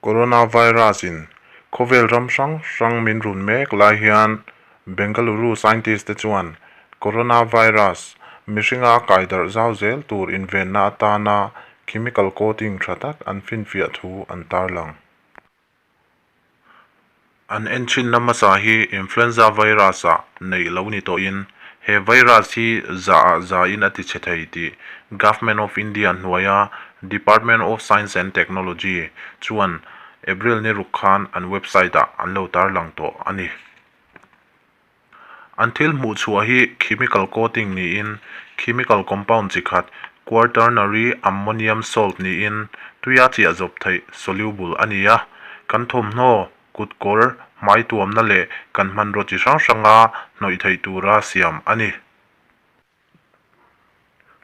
Coronavirus in khawvel ram hrang hrang min run mek lai hian Bengaluru scientist te chuan coronavirus mihringa kai darh zau zel tur invenna atana chemical coating tha tak an finfiah thu an tarlang. An enchhinna hmasa hi influenza virus-ah neih lo ni tawhin he virus hi zaah zain a tichhe thei tih Government of India hnuaia Department of Science and Technology chuan April ni ruk khan an website-ah an lo tarlang tawh a ni. An thil hmuh chhuah hi chemical coating niin chemical compound chi khat quaternary ammonium salt niin tuia chiah zawp theih soluble a ni a. Kan thawmhnaw, kutkawr, hmai tuamna leh kan hmanraw chi hrang hranga hnawih theih tura siam a ni.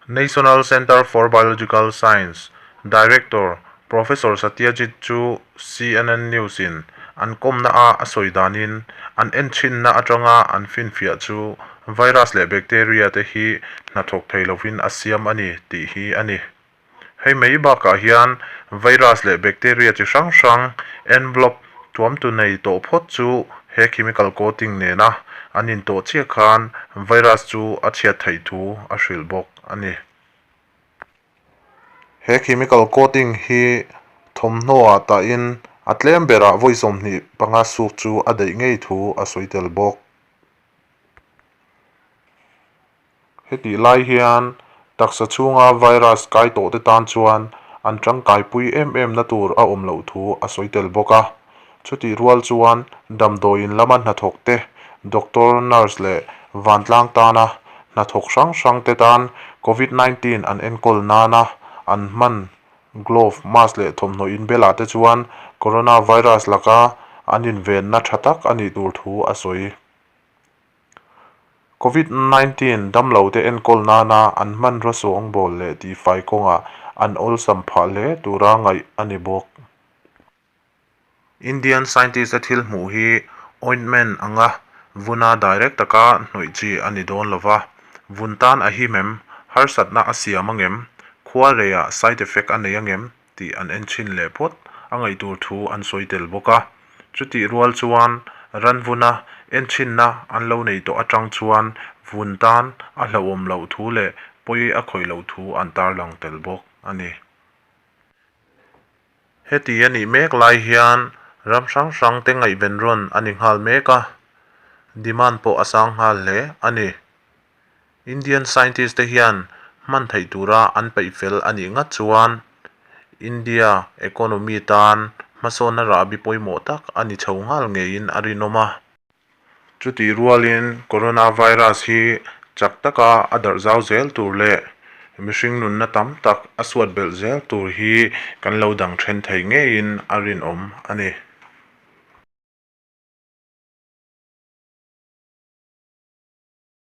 National Centre for Biological Science Director Professor Satyajit chu CNN News in an kawmna a a sawi danin an enchhinna atanga an finfiah chu virus leh bacteria te hi hnathawk thei lovin a siam a ni tih hi a ni. Hei mai bakah hian virus leh bacteria chi hrang hrang envelope tuamtu nei tawh phawt chu he chemical coating nena an intawh chiah khan virus chu a chhiat theih thu a hrilh bawk a ni. He chemical coating hi thawmhnaw ah tahin a tlem berah vawi 25 suk chu a daih ngei thu a sawi tel bawk. Hetih lai hian taksa chhunga virus kai tawh te tan chuan an tangkaipui em em na tur a awm loh thu a sawi tel bawk a. Chutih rual chuan damdawiin lama hnathawk te, doctor, nurse leh vantlang tana hnathawk hrang hrang te tan Covid 19 an enkawl nana an hman glove, mask leh thawmhnaw inbelah te chuan coronavirus laka an invenna tha tak a nih tur thu a sawi. Covid 19 damlote enkawl nana an hmanraw sawngbawl leh tihfai kawngah an awlsam phah hle tura ngaih a ni bawk. Indian scientist-te thil hmuh hi ointment anga vuna direct taka hnawih chi a ni dawn lova, vun tan a him em, harsatna a siam angem, khua reiah side effect a nei angem tih an en chhin leh phawt a ngaih tur thu an sawi tel bawk a. Chutih rual chuan ranvuna enchhinna an lo nei tawh atang chuan vun tan a hlauhawm loh thu leh pawi a khawih loh thu an tarlang tel bawk a ni. Heti a nih mek lai hian ram hrang hrang te ngaihven rawn a ni nghal mek a, demand pawh a sang nghal hle a ni. Indian scientist te hian hman theih tura an peih fel a nih ngat chuan India economy tan hmasawnna rahbi pawimawh tak a ni chho nghal ngeiin a rinawm a. Chutih rualin coronavirus hi chak taka a darh zau zel tur leh mihring nunna tam tak a suat belh zel tur hi kan lo dang then thei ngeiin a rinawm a ni.